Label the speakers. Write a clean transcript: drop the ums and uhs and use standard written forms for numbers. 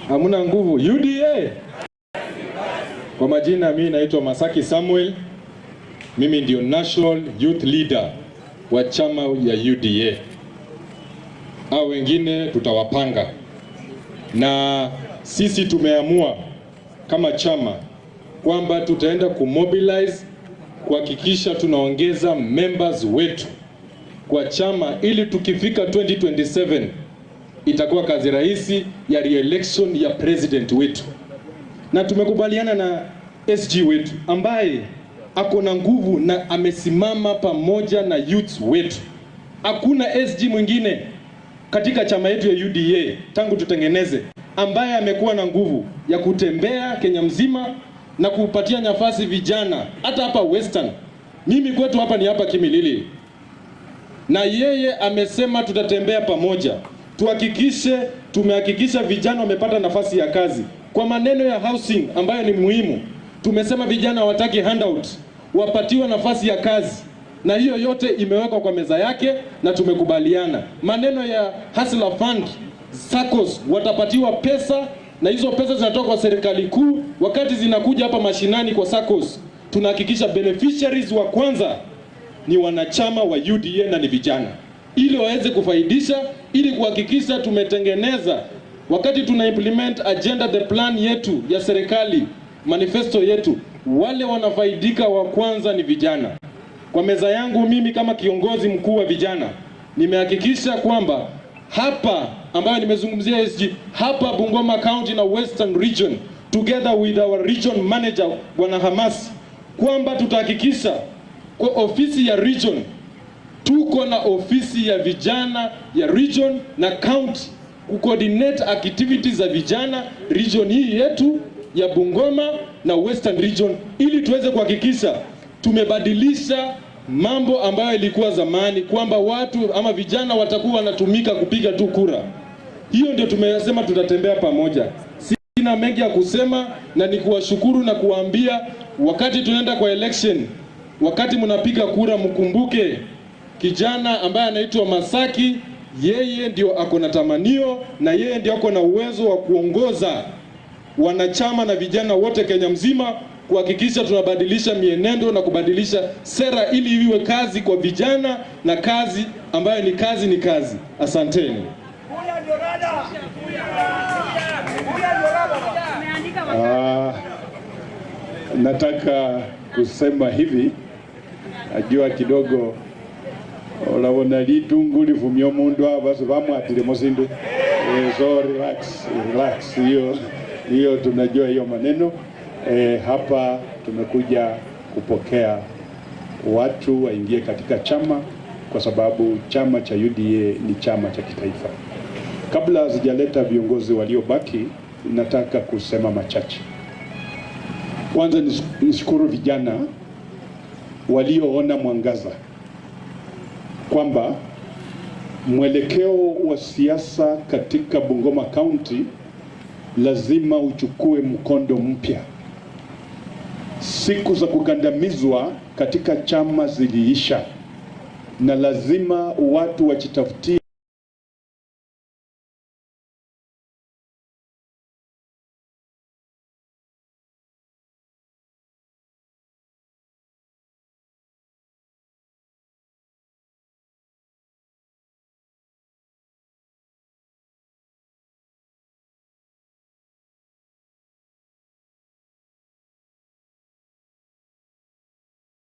Speaker 1: Hamuna nguvu. UDA. Kwa majina mimi naitwa Masaki Samuel. Mimi ndio National Youth Leader wa chama ya UDA. Hao wengine tutawapanga, na sisi tumeamua kama chama kwamba tutaenda kumobilize kuhakikisha tunaongeza members wetu kwa chama ili tukifika 2027 itakuwa kazi rahisi ya re-election ya president wetu, na tumekubaliana na SG wetu ambaye ako na nguvu na amesimama pamoja na youths wetu. Hakuna SG mwingine katika chama yetu ya UDA tangu tutengeneze ambaye amekuwa na nguvu ya kutembea Kenya mzima na kupatia nafasi vijana hata hapa Western. Mimi kwetu hapa ni hapa Kimilili, na yeye amesema tutatembea pamoja, tuhakikishe tumehakikisha vijana wamepata nafasi ya kazi. Kwa maneno ya housing ambayo ni muhimu, tumesema vijana hawataki handout, wapatiwe nafasi ya kazi, na hiyo yote imewekwa kwa meza yake na tumekubaliana. Maneno ya Hustler Fund SACCOS watapatiwa pesa na hizo pesa zinatoka kwa serikali kuu. Wakati zinakuja hapa mashinani kwa SACCOS, tunahakikisha beneficiaries wa kwanza ni wanachama wa UDA na ni vijana, ili waweze kufaidisha, ili kuhakikisha tumetengeneza, wakati tuna implement agenda the plan yetu ya serikali, manifesto yetu, wale wanafaidika wa kwanza ni vijana. Kwa meza yangu mimi kama kiongozi mkuu wa vijana nimehakikisha kwamba hapa ambayo nimezungumzia SG hapa Bungoma County na Western Region together with our region manager Bwana Hamas kwamba tutahakikisha kwa ofisi ya region tuko na ofisi ya vijana ya region na county kucoordinate activities za vijana region hii yetu ya Bungoma na Western Region, ili tuweze kuhakikisha tumebadilisha mambo ambayo ilikuwa zamani kwamba watu ama vijana watakuwa wanatumika kupiga tu kura. Hiyo ndio tumesema tutatembea pamoja. Sina mengi ya kusema na ni kuwashukuru na kuwaambia, wakati tunaenda kwa election, wakati mnapiga kura, mkumbuke kijana ambaye anaitwa Masaki, yeye ndio ako na tamanio na yeye ndio ako na uwezo wa kuongoza wanachama na vijana wote Kenya mzima kuhakikisha tunabadilisha mienendo na kubadilisha sera ili iwe kazi kwa vijana na kazi ambayo ni kazi ni kazi. Asanteni.
Speaker 2: Nataka kusema hivi, najua kidogo olabona litungu lifumya omundu aba sibamwatilemo sindu. So relax, relax, hiyo hiyo tunajua hiyo maneno. Hapa tumekuja kupokea watu waingie katika chama kwa sababu chama cha UDA ni chama cha kitaifa. Kabla sijaleta viongozi waliobaki, nataka kusema machache. Kwanza nishukuru vijana walioona mwangaza kwamba mwelekeo wa siasa katika Bungoma County lazima uchukue mkondo mpya. Siku za kukandamizwa katika chama ziliisha, na lazima watu wajitafutie